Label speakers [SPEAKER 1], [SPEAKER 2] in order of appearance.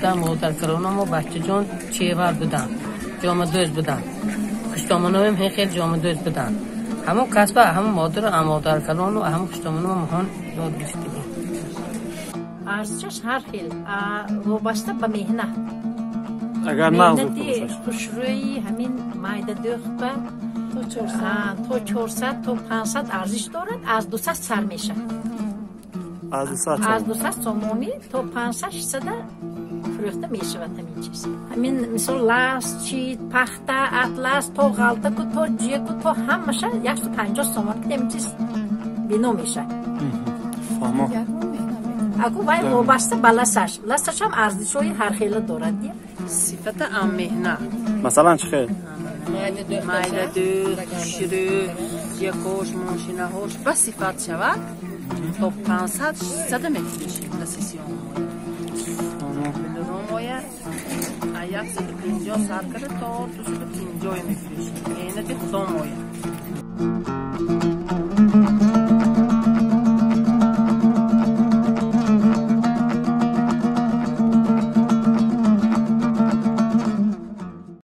[SPEAKER 1] Падар модар калонамо бачаҷон чевар буданд, ҷомадӯз буданд. Хуштомоноем хеле ҷомадӯз буданд. Ҳамон касба ҳамон модару модаркалону ҳамон хуштомоно моҳон ёд гирифтагем.
[SPEAKER 2] Арзишаш ҳар хел, вобаста ба меҳнат.
[SPEAKER 3] Агар нағз
[SPEAKER 2] меҳнати хушрӯи ҳамин майдадӯхтба то 400 то 500 арзиш дорад, аз 200 сар мешавад.
[SPEAKER 3] Аз 200?
[SPEAKER 2] Аз 200 сомонӣ то 500, 600 фурӯхта мешавад ҳамин чиз. Ҳамин мисол лас, чит, пахта, атлас, то ғалтаку, то ҷеку, то ҳамаша 150 сомон ки ҳамин чиз бино мешавад.
[SPEAKER 3] Фаҳмо.
[SPEAKER 2] Аку вай вобаста ба ласаш. Ласашам арзишҳои ҳархела дорад.
[SPEAKER 1] Сифата ам меҳнат.
[SPEAKER 3] Масалан, чӣ хел?
[SPEAKER 1] Майдадӯх, хушрӯ, ҷекош, мошинаҳош ба сифат шавад, то 500, 600 мефурӯшем ласи сиёҳмоя. Билурумоя аз 150 сар карда то 250 мефурӯшем. Меҳнати худомоя.